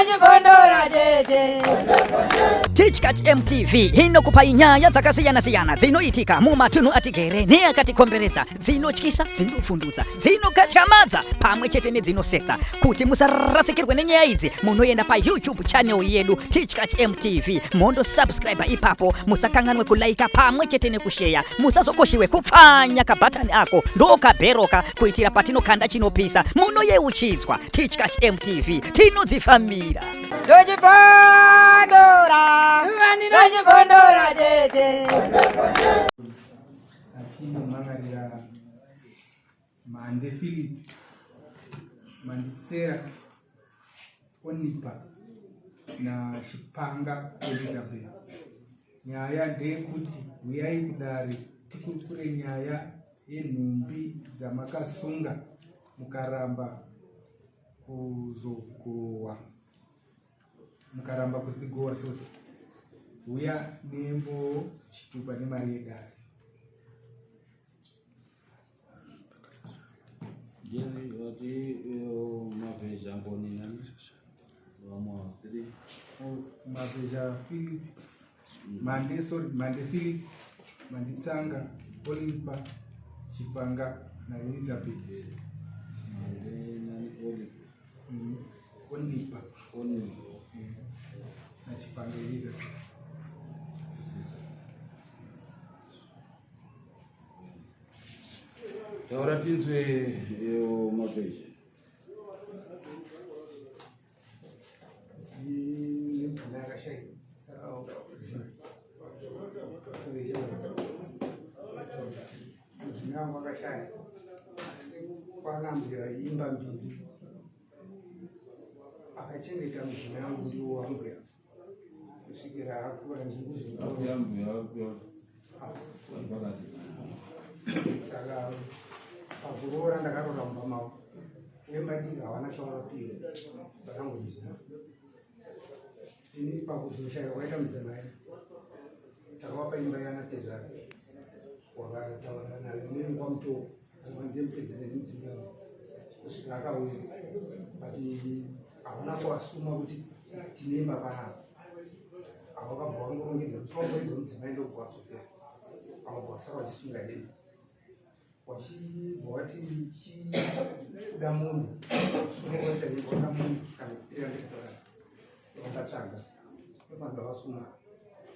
Ndochibondora chete. Tichkach MTV inokupai nyaya dzakasiyana-siyana dzinoitika mumatunhu atigere neakatikomberedza, dzinotyisa, dzinovhundutsa, dzinokatyamadza pamwe chete nedzinosetsa. Kuti musarasikirwe nenyaya idzi, munoenda paYouTube channel yedu Tichkach MTV mondosubscribe ipapo. Musakanganwe kulaika pamwe chete nekusheya. Musazokoshiwe kupfanya kabhatani ako ndokabheroka kuitira patinokanda chinopisa munoyeuchidzwa. Tichkach MTV tinodzifambira. Ndochibondora. Ndochibondora chete. Achinomhan'arira Mhande Philip Manditsera Onipa naChipanga Elizabeth. Nyaya ndeyekuti huyai kudare tikurukure nyaya yenhumbi dzamakasunga mukaramba kuzogohwa mukaramba kudzigohwa sorry huya nembo chitupa nemari yedare. Jerry vati mavhezha ngoni nani vamwe three. Mavhezha Philip Mande sorry Mande Philip Manditsanga Olimpa Chipanga naElizabeth. Mande nani Olipa. Onipa. Onipa. NaChipanga Elizabeth. Taura tinzwe mavhezha. Mudzimai wangu akashaya asi kwana mbuya imba mbiri akachengeta mudzimai wangu ndiwo wambuya kusvikira akura ndikuzosaka pakuroora ndakaroora mumba mavo vemadiro havana chavakapiwa vakangodizina ini pakuzoshaya kwaita mudzimai takavapa imba yana tezvara wakataura nayo neni kwamutoko andiye mutedzere nemudzimai wangu kusvika akauya but havana kuwasuma kuti tine imba panapa avakabva vangorongedza musi wangoigwa mudzimai ndobva wadzokera avabva vasara vachisunga hembe wachibva wati chikuda mombe sunga waita hembe wada mombe kana 300 dollars vandatsvaga ndofanira ndavasuma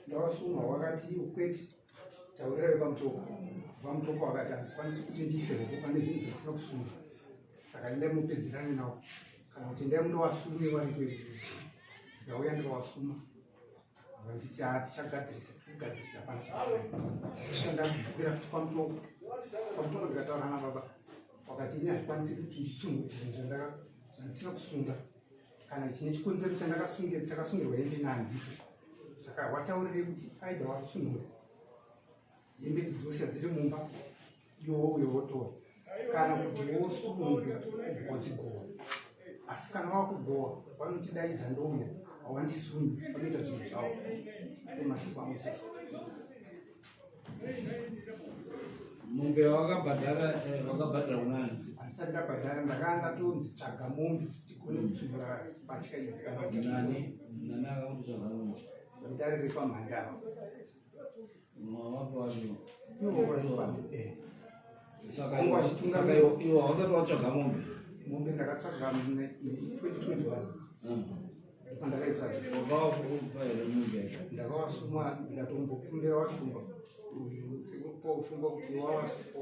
ndavasuma wakati kwete taurira vepamutoko vamutoko vakati handikwanisi kuti ndiise roko pane zvinhu zvisina kusunga saka endai mupedzerane nawo kana kuti endai mundowasume vari kwedu ndikauya ndikawasuma vachiti ha tichagadzirisa tirikugadzirisa hapana chakasvika ndakudzokera futi kwamutoko kwamutoko ndikataura nababa wakati ini handikwanisi kuti ndisunge zvinhu zvandisina kusunga kana chine chikonzero chandakasungirwa hembe nahandipo saka wataurire kuti aida wasunhure hembe dzose dziri mumba iwo uyo wotora kana kuti wosunge wodzigowa asi kana wakugowa vanotidaidza ndouya hawandisungi vanoita zvinhu zvavo emashoko angu chete Mombe wakabhadhara eh, wakabhadhara kunani? Handisati ndabhadhara ndakanga ndatonzi tsvaga mombe tigone kutsumura mbatya idzi kana kuti Nani? Nani akakutsvaga mombe? Dare rekwamhandara. Mavapo wacho. Iwo vari eh. Saka Wangu saka iwo hausati watsvaga mombe? Mombe ndakatsvaga mune 2021. Ndakawasuma ndikatombokumbira washumba sekupa ushumba kuti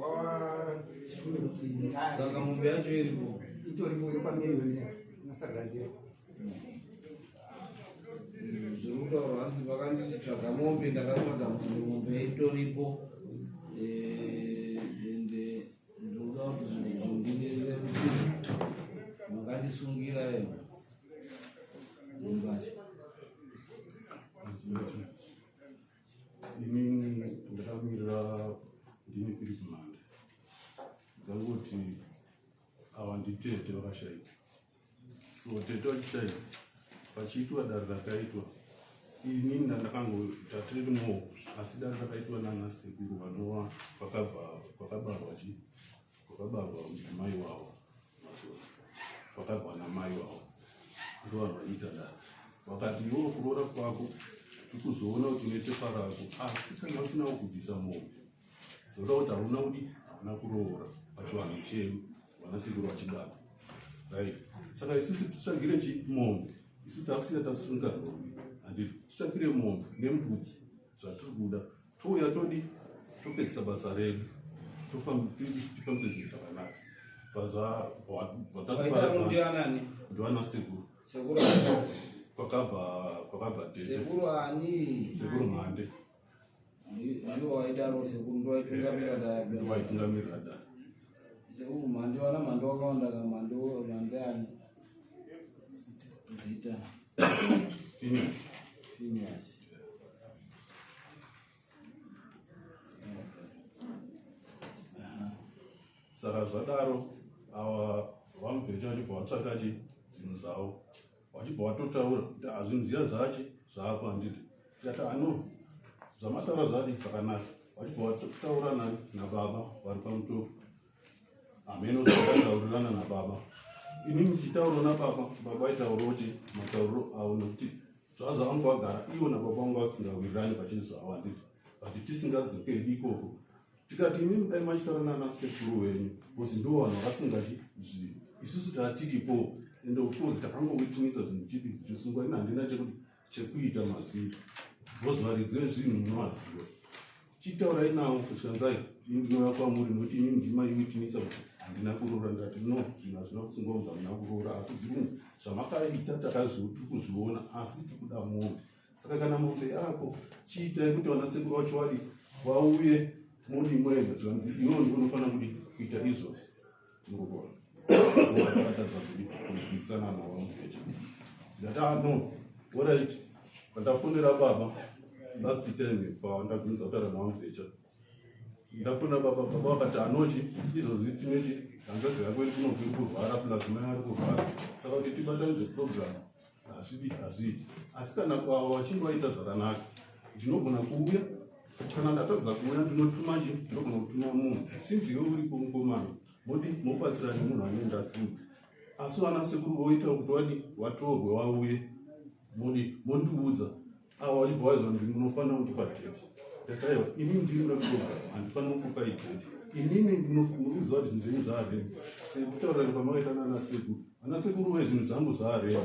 wawasume kuti saka mombe yacho iripo itoripo iri pamiriyoni nasagandira zviri kutaurwa hanzi vakanditsvaga mombe ndakatsvaga mombe mombe itoripo eh, ende ndinoda kuti zvinhu zvindirerukire makandisungira yo mumbacho Inini ndakamirira ndini Philip Mhanda ndangoti ava nditete vakashaika so tete vachishaika pachiitwa dare rakaitwa ini ndandakangoita tirimo asi dare rakaitwa nana sekuru vanova kwakabva kwakabarwa chi kwakabarwa mudzimai wavo kwakabva namai wavo. Ndo vanhu vaiita dare. Vakati iwewe kuroora kwako tikuzoona kuti unoite rako, asi kana usina kubvisa mombe zvoda kuti hauna kudi hauna kuroora pachivanhu chedu vanasekuru vachibata, right? Saka isusu titsvagire chi mombe. Isu takusiya tasunga nhumbi, handiti? Titsvagire mombe nembudzi zvatiri kuda, touya todi topedzisa basa redu, tifambise zvinhu zvakanaka. Ndianani? Ndiwana sekuru. Sekuru? Kwakabva tete. Sekuru ani? Sekuru Mhande. Ndiwo waidaro sekuru, ndowaitungamirira dare? Ndowaitungamirira dare. Sekuru Mhande, wana Mhande wakawanda ka. Mhande, Mhande ani zita? Phineas. Phineas. Saka zvadaro, ava vamubvecha vachibva vatsvaka chi zvinhu zvavo, vachibva vatotaura kuti hazvinhu zviya zvachi zvaapo, handiti? Tikati ano zvamataura zvadi zvakanaka. Vachibva vatotaura nababa vari pamutopo, hameno zvakataurirana nababa. Inini ndichitaurawo nababa, baba aitaurawo chi matauriro avo, nekuti zvazvavangu vagara ivo nababa vangu vasingawirirani pachinhu zvavo, handiti? But tisingadzokeri ikoko, tikati imimi dai machitaura nana sekuru wenyu, because ndo vanhu vakasunga zvinhu. Isusu tatiripo and of course takangowitnessa zvinhu chipi zvichisungwa. Ini handina chekuti chekuita mazviri, because varidzi vezvinhu munovaziva, chitaurai navo. Kusvikanzai ini ndinouya kwamuri, nokuti ini ndimaiwitnessa kuti handina kuroora. Ndati no, zvinhu hazvina kusungwa kunzi hamuna kuroora, asi zviri kunzi zvamakaita tiri kuzviona, asi tiri kuda mombe. Saka kana mombe yako, chiitai kuti vana sekuru vacho vari vauye, muri mwega. Zvanzi iwewe ndiwe unofanira kudi kuita izvozvo. Murikuona akatadza kudi kunzwisana navamukecha. Ndati ah no, alright. Pandafonera baba last time, pandabvunza kutaura navamukecha, ndafonera baba, baba vakati anochi izvozvi tinechi hanzvadzi yako iri kunobva iri kurwara, plus mai ari kurwara, saka kuti tibatanidze program hazvidi, hazviiti. Asi kana kwavo vachinge vaita zvakanaka, ndinogona kuuya. Kana ndatadza kuuya, ndinotuma chi ndinogona kutuma munhu. Sinzi iwe uripo mukomana, modi mobatsira nemunhu anenge ndatuma, asi vana sekuru voita kuti wadi vatorwe vauye, modi mondiudza. Ava vachibva vazvanzi munofanira kundipa date. Ndakaiwa, inini ndiri muda kuprogram, handifaniri kukupai date. Inini munoziva kuti zvinhu zvenyu zvaarema, sekutaurira kwamakaita nana sekuru. Vana sekuru ve zvinhu zvangu zvaarema,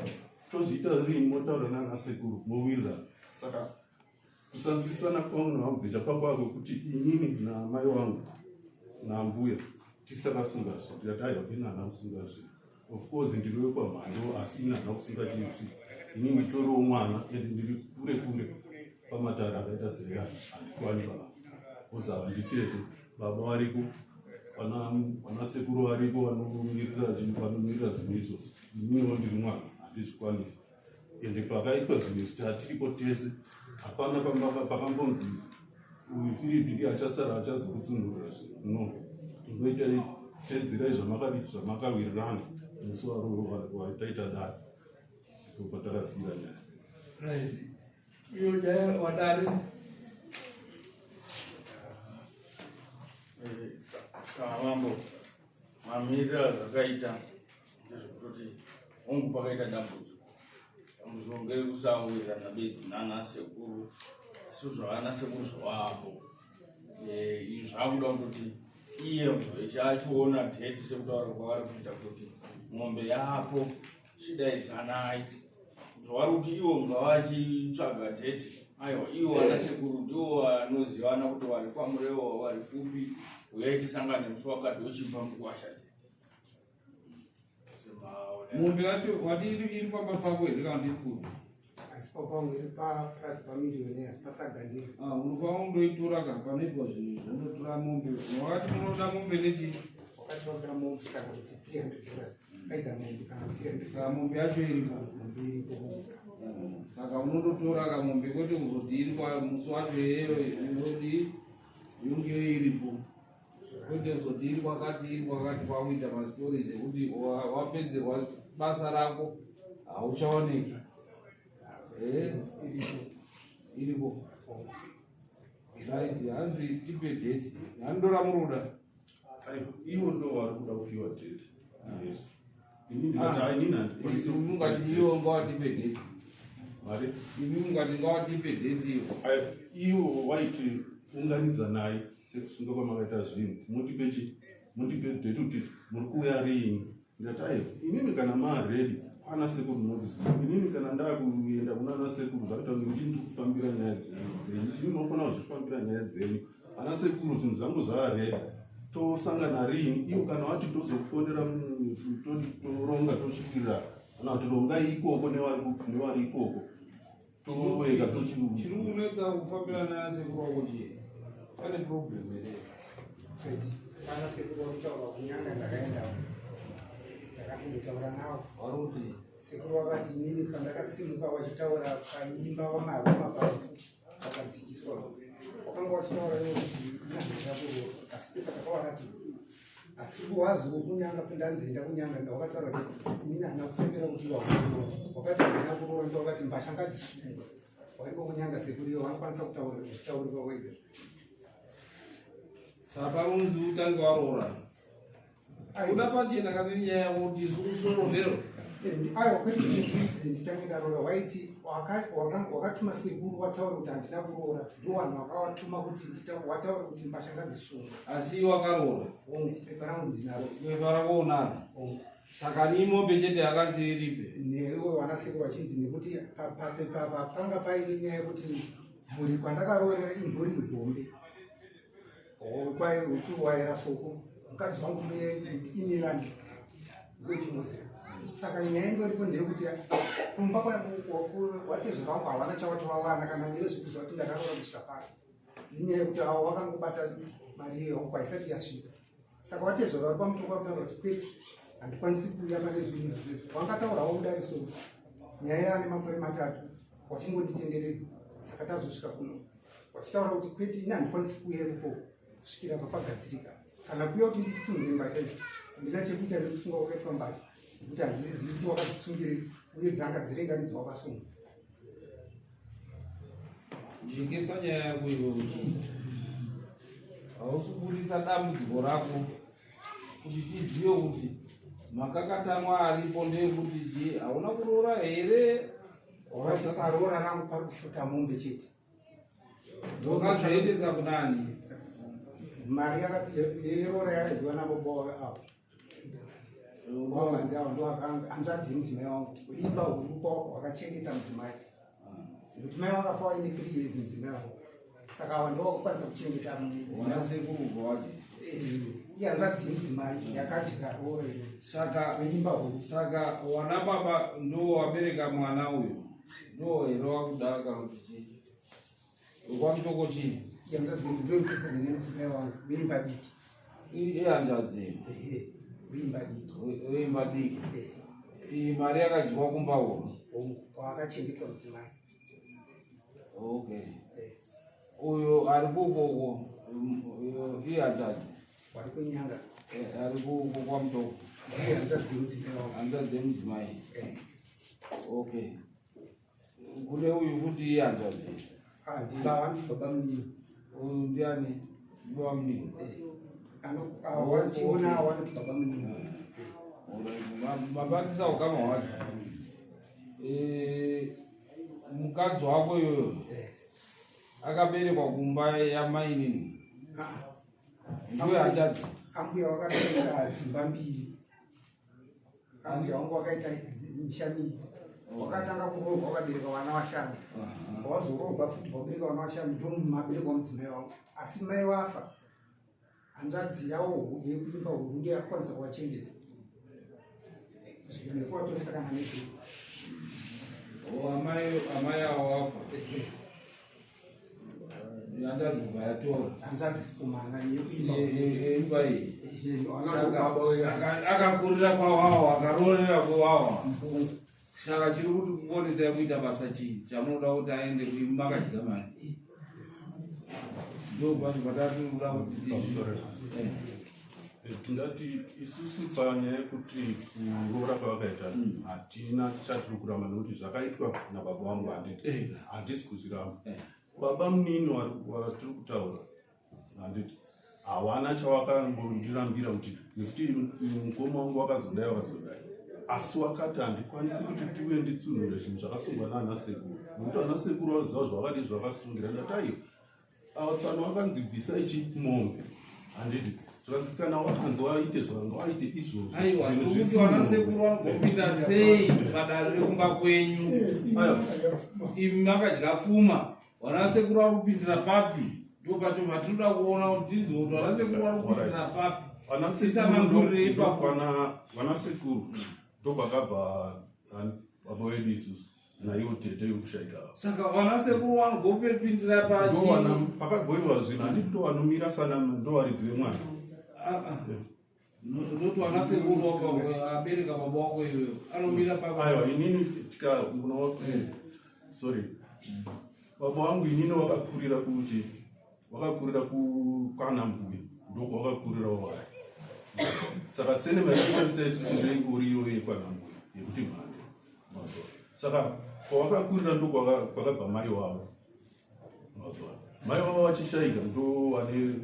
tozviita rini? Motaura nana sekuru mowirirana. Saka kusanzwisana kwangu navamubvecha kwakwa kwekuti inini namai wangu nambuya tisi takasunga zvinhu. Tikati aiwa, ini handina kusunga zvinhu. Of course ndiri wekwamhando, asi ini handina kusunga chinhu. Ini nditoriwo mwana and ndiri kure kure pamatare akaita seya, handikwani baba because ava nditete. Baba variko, vana sekuru variko, vanomirira zvinhu izvozvo. Ininiwo ndiri mwana, handizvikwanisi. Ende pakaitwa zvinhu izvi tatiripo tese, hapana pakambonzi uyu Firipi ndiye achasara achazokutsunurira zvinhu. No, ingoitai, tedzirai zvamakadi zvamakawirirana musi wataita dare. Ndopatakasiyira nyaya. Right, iyo nyaya wadare. Kana mambo, mamiriro azvakaita ndezvekutoti hongu, pakaita dambudziko. Dambudziko ngerekusawirirana bedzi nana sekuru, asi zvavana sekuru zvavapo izvi zvakuda kutoti iye achiona date, sekutaura kwavari kuita kuti mombe yapo, chidaidzanai. Zvavari kuti ivo ngavachitsvaga date, aiwa, ivo vana sekuru ndivo vanozivana kuti vari kwaMurewa, vari kupi, uyai tisangane musi wakati, wochipa mukwasha date. Mombe wati iri pamba pako here kana iri kuri? Asi papangu, iri papurazi pamilionaire paSagandira. Ah, unofanira kundoitora ka panoitwa zvinhu izvi, unotora mombe. Wakati munoda mombe nechii? Wakati vakuda mombe kana kuti $300, aida mombe kana 300. Saka mombe yacho iripo? Mombe iripo. Saka unondotora ka mombe, kwete kuzoti iri kwa musi wacho iyeyo yodi yonge iripo, kwete kuzoti iri kwakati, iri kwakati, kwakuita mastories ekuti wapedzerwa basa rako, hauchaoneki. Iripo. Iripo, right. Hanzi tipe date, handora muruda. Aiwa, ivo ndo vari kuda kupiwa date yesu. Ini ndikati ah, inini handikwanisi. Mungati iwo ngawatipe date. Mari? Imi mungati ngawatipe date iyo. Iwo waiti unganidzanai sekusunga kwamakaita zvinhu mutipe chi mundipe date kuti muri kuuya riini. Ndikati aiwa, inini kana maready kwana sekuru munokuziva. Inini kana ndakuenda kunana sekuru zvakaita kuti ndini ndiri kufambira nyaya dzenyu, imi munofanira kuzvifambira nyaya dzenyu. Ana sekuru zvinhu zvangu zvaready, tosangana riini? Iwo kana wati tozokufonera toronga tosvikirira, kana kuti rongai ikoko nevari ikoko towega. Chiri kunetsa kufambira nana sekuru wako chii? Pane problem here? Kana sekuru vakutaura kunyanga, ndakaendawo, ndakatombotaura navo. Vari kuti? Sekuru vakati inini pandakasimuka vachitaura paimba vamaroma parufu vakadzikiswa, wakanga vachitaura ivo kuti inhandira kuroora, asi pepa takavaratidza. Asi wazo kunyanga pendanzienda kunyanga, ndawakataura kuti inini handina kufembera kuti wakuroora. Wakati handina kuroora, ndowakati mbasha ngadzisunga. Wariko kunyanga sekuru ivo vanokwanisa kutaura zvitaurirwa wega. Saka parunzi utange waroora kuda pachena kana nyaya yekuti zikusorovhero? Aiwa, kwete kuti nditange ndaroora. Waiti wakatuma sekuru wataura kuti handina kuroora, ndo vanhu vakawatuma kuti wataura kuti mbasha ngadzisunga. Asi wakaroora? Hongu, pepa rangu ndinaro. Pepa rako unaro? Hongu. Saka ni mombe chete yakanzi iripe? Neiwo vana sekuru vachinzi nekuti papepa apa panga paine nyaya yekuti mhuri kwandakaroorera imhuri hombe kuwaira soko, mukadzi wangu inirani kwechimozera. Saka nyaya ingoripo ndeyekuti kumba watezvera wangu hawana chavati vawana kana nezvekuziva kuti ndakaroora kusvika pano, nenyaya yekuti avo vakangobata mari iyo yangu kwaisati yasvika. Saka watezvera vari pamutoko vakutaura kuti kwete, handikwanisi kuuya pane zvinhu izvozvo. Wangataurawo kudari, so nyaya yaane makore 3 wachingonditenderedza. Saka tazosvika kuno wachitaura kuti kwete, ini handikwanisi kuuya ikoko kusvikira papagadzirika, kana kuuya kuti ndititunhure mbatya idzi, handina chekuita nekusunga kwakaitwa mbatya, nekuti handizivi kuti wakadzisungirei uye dzanga dzirenganidzo wakasunga. Jekesa nyaya yako iwe, uchii hausi kubudisa dambudziko rako kuti tizive kuti makakatanwa aripo ndeyekuti chii? Hauna kuroora here? Wakati paroora rangu pari kushota mombe chete. Ndokazviendesa kunani? Mari yeroora yakadyiwa nababa avo hanzvadzi yemudzimai wangu, imba huru wakachengeta mudzimai, nekuti mai wakafa waine 3 years mudzimai wangu. Saka ava ndo wakukwanisa kuchengeta mudzimai. Wanasekuru wacho? Ihanzvadzi yemudzimai yakadya roora iro. Saka weimba huru. Saka wana baba ndo wabereka mwana uyu, ndo here wakuda kana kuti chii? Kwamutoko chii? Ihanzvadzi ndoyekupedzana nemudzimai wangu weimba diki. Ihanzvadzi? Ehe, weimba diki. Weimba diki. Iyi mari yakadyiwa kumba uko? Hongu, kwakachengetwa mudzimai. Okay, uyo ari kukoko ihanzvadzi? Wari kunyanga. Ari kuko kwamutoko? Ndiye hanzvadzi yemudzimai wangu. Hanzvadzi yemudzimai, okay. Kune uyu futi ihanzvadzi? Ah, ndibaba, baba munini. Uyu ndiani? Ndibaba munini? Chiona wanoti baba munini. Mabatisa ukama hwacho. Mukadzi wako iyoyo akaberekwa kumba yamainini? Ndiwe hanzvadzi? Ambuya wakabereka dzimba mbiri. Ambuya wangu wakaita misha miviri. Wakatanga kuroorwa wakabereka vana vashanu, wazoroorwa futi wabereka vana vashanu, ndo maberekwa mudzimai wangu. Asi mai wafa, hanzvadzi yavo yekuimba huru ndiyo yakakwanisa kuvachengeta kusvika nekuvatoresa kana nezviro. Amai avo wafa, hanzvadzi kubva yatora? Hanzvadzi kumana yekuimba. Imba iyi. Saka akakurira kwawawa, akaroorera kwawawa. Saka chiri kuti kukonesai kuita basa chii chamunoda kuti aende makadya mari? Ndo pacho patatoda kuti Pamusoro. Tingati isusu panyaya yekuti kuroora kwavakaita hatina chatiri kuramba, nekuti zvakaitwa nababa vangu, handiti handisi kuziramba. Baba munini watiri kutaura, handiti hawana chawakambondirambira kuti nekuti mukoma wangu wakazodai wakazodai. Asi wakati handikwanisi kuti tiuye nditsunhure zvinhu zvakasungwa naana sekuru, nokuti ana sekuru vanoziva zvavakadii zvakasungira. Ndati aiwa, ava tsano vakanzi bvisa ichi mombe, handiti? Zvikanzi kana wakanzi waite zvavanga waite izvozvo. Aiwa, nokuti vana sekuru vanogopinda sei padare rekumba kwenyu? Imi makadya pfuma, vana sekuru vari kupindira papi? Ndo pacho patinoda kuona kuti tinzwe kuti vana sekuru vari kupindira papi. Tisanangurire ipapo. Vana sekuru ndokwakabva baba vedu isusu naiwo tete yokushaika. Saka vana sekuru vanogopepindira pachi? Pakagoiwa zvinhu, handiti? Ndovanomira sana, ndovaridzi vemwana. Ah, ah. Ndoti vana sekuru abereka baba wako iyoyo anomira pa? Aiwa, inini tika muno, sorry, baba wangu inini wakakurira kuti wakakurira kwana mbuya, ndokwawakakurirawo vari. Saka sene maishandisa isusu ndeingori iyoyo yekwana mbuya yekuti mhande. Saka kwawakakurira ndokwakabva mai wavo. Mai wavo vachishaika, ndo vane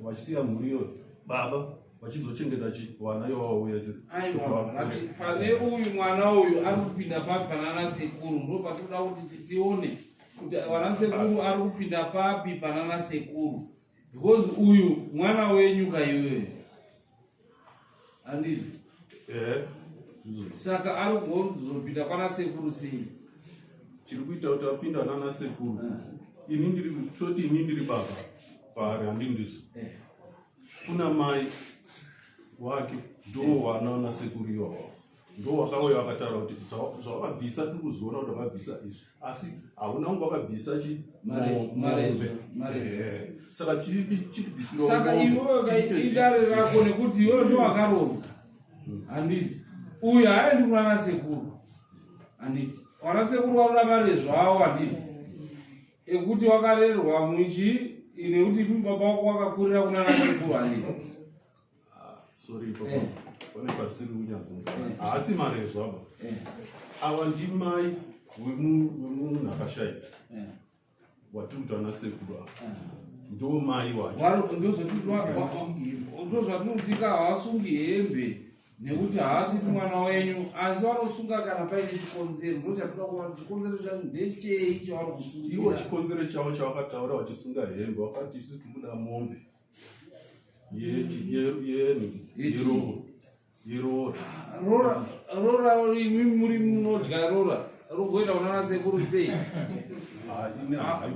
vachisiya mhuri iyoyo, baba vachizochengeta vana iwavo wese. Aiwa, pane uyu mwana uyu ari kupinda papi panana sekuru? Ndo patinoda kuti tione kuti vana sekuru ari kupinda papi panana sekuru, because uyu mwana wenyu kaiwewe, handizvo? Eh. Saka ari kuzopinda kwana sekuru sei? Tiri kuita kuti apinda nana sekuru, ini ndiri toti ini ndiri baba paari, handindizvo? Kuna mai wake, ndo vana na sekuru iwawo, ndo wakauya vakataura kuti zvawakabvisa tiri kuzoona kuti wakabvisa izvi, asi hauna kunge wakabvisa chi mombe. Saka chitibvisira. Saka iwewe idare rako, nekuti iwewe ndo wakaronza, handiti? Uyu haaendi kunana sekuru, handiti? Vana sekuru vanoda mari zvavo, handiti? Ekuti wakarerwa muchi nekuti baba wako wakakurira kunana sekuru, handiti? Sorry, pane pasiri kunyatsonza. Haasi marezvo aba. Ava ndimai wemunhu akashaika watiri kuti ana sekuru ava, ndo mai wacho. Ndozvatinotika, havasungi hembe nekuti haasiri mwana wenyu, asi vanosunga kana paine chikonzero. Ndo chatoda kuva chikonzero chacho ndechei chavari Ivo kusungira? Chikonzero chavo chavakataura vachisunga hembe, vakati isu tiri kuda mombe yeroora. Rora, rora, imi muri munodya rora rogoenda kunana sekuru sei?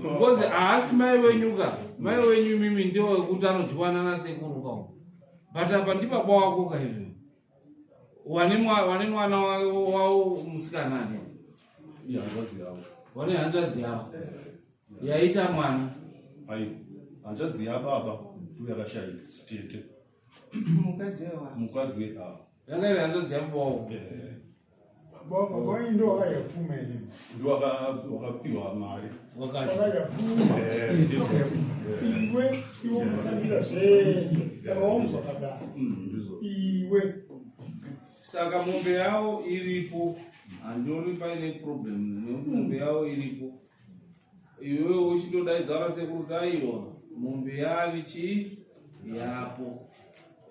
Because haasi mai wenyu ka. Mai wenyu imimi ndio wekuti anodyiwa nana sekuru kawo, but apa ndibaba wako ka izvo. Wane mwana wavo musikana ani? Ihanzvadzi yavo. Wane hanzvadzi yavo yaita mwana? Aiwa, hanzvadzi yababa ndo yakashaika, tete. Mukadzi wewa. Mukadzi weava. Yanga iri hanzvadzi yababa wavo. Baba wenyu ndo wakadya pfuma here? Ndo wakapiwa mari. Wakadya pfuma. Ndizvo. Iwe, iwe unofambira zvese, saka wauzwakadaro. Ndizvo. Iwe. Saka mombe yavo iripo, handioni paine problem nekuti mombe yavo iripo. Iwewe uchindodaidza vana sekuru kuti aiwa, mombe yaani chii yapo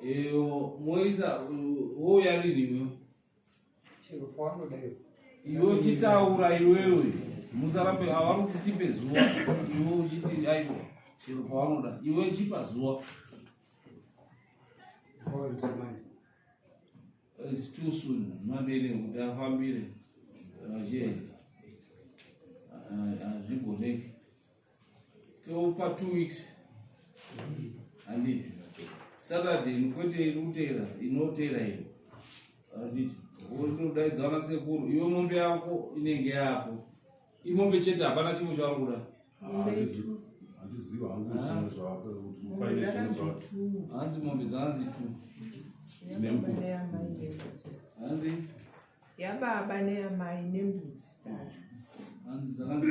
iyo, moisa wouya rini iwewe? Chero pawanoda iwe. Iwe uchitaura, iwewe musarambe, avari kutipe zuva. Iwe uchiti aiwa, chero pawanoda iwe, chipa zuva. Manje. It's too soon, Monday, kuti afambire vachienda hazvigoneki. Topa 2 weeks, handiti? Saturday, kwete iri kuteera, inoteera iyo, handiti? Unodaidza vana sekuru iwe, mombe yako inenge yapo, imombe chete, hapana chimwe chavari kuda. Handizivi hangu zvimwe zvako, kuti paine zvimwe zvako. Hanzi mombe dzanzi two. Nembudzi. Hanzi? Yababa neyamai nembudzi dzacho. Hanzi dzakanzi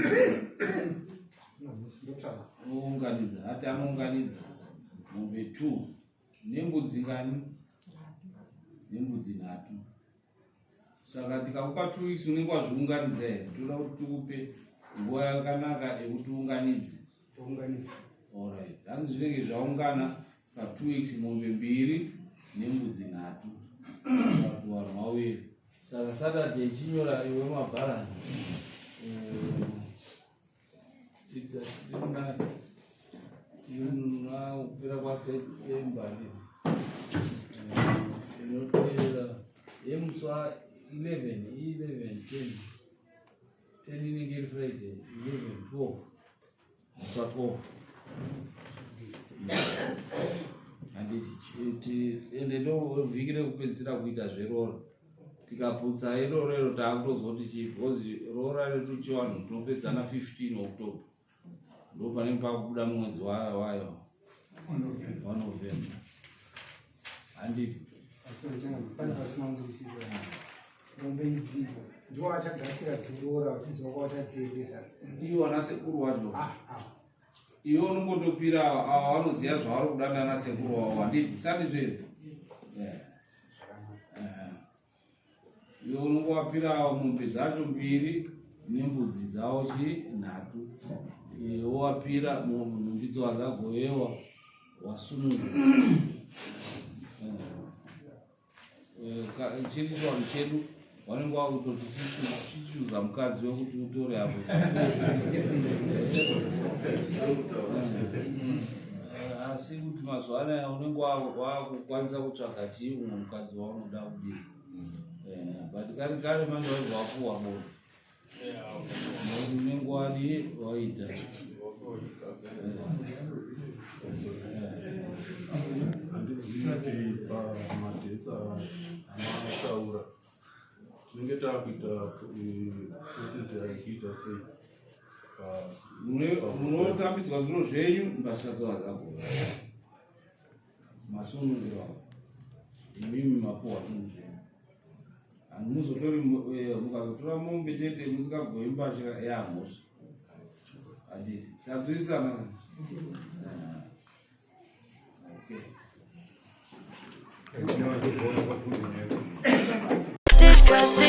anounganidza, ati anounganidza mombe two nembudzi ngani? Nembudzi nhatu. Saka tikakupa 2 weeks unenge wazviunganidza here? Toda kuti tikupe nguva yakanaka yekuti uunganidze. Tounganidza. Alright, hanzi zvinenge zvaungana pa 2 weeks, mombe mbiri nembudzi nhatu, kuti vanhu vauye. Saka Saturday chinyora iwe mabharani. Tina kupera kwaSeptember inotevera yemusi wa 11 11 10 10 inenge iri Friday 11 12 musi wa 12 handiti ende ndo vhiki rekupedzisira kuita zveroora tikaputsa iroro iro taakutozoti chii because roora redu chivanhu tinopedza na 15 October ndo panenge pakubuda mwedzi wayo wayo waNovember handiti pane pasina kunzwisisa mombe idzi ndiwo achagashira dziroora vachiziva kwavachadziendesa iwo ana sekuru wacho ah, ah. Iwe unongotopira ava vanoziva zvavari kuda nana sekuru wavo handiti sandizvo izvo iwe unongovapira ava mombe dzacho mbiri nembudzi dzavo chi nhatu wowapira nhumbi dzova dzagovewa wasununguka. Chiri chivanhu chedu vanenge vakutoti chichuza mukadzi wekuti utore apo. Asi kuti mazuva anaya unenge wakukwanisa kutsvaga chii umwe mukadzi waunoda kudii, but kare kare manje waibva wapuwa bota nekuti unenge wadii waita. Handizivi kuti pamadates amataura tinenge taakuita process yakuita sei? Munotambidzwa zviro zvenyu, mbatya dzova dzagova, masunungurwa imimi, mapuwa zvinhu zvenyu. Hamuzotori, mukazotora mombe chete musikagovi mbatya yamhosva, handiti tanzwisisana? Okay. Disgusting.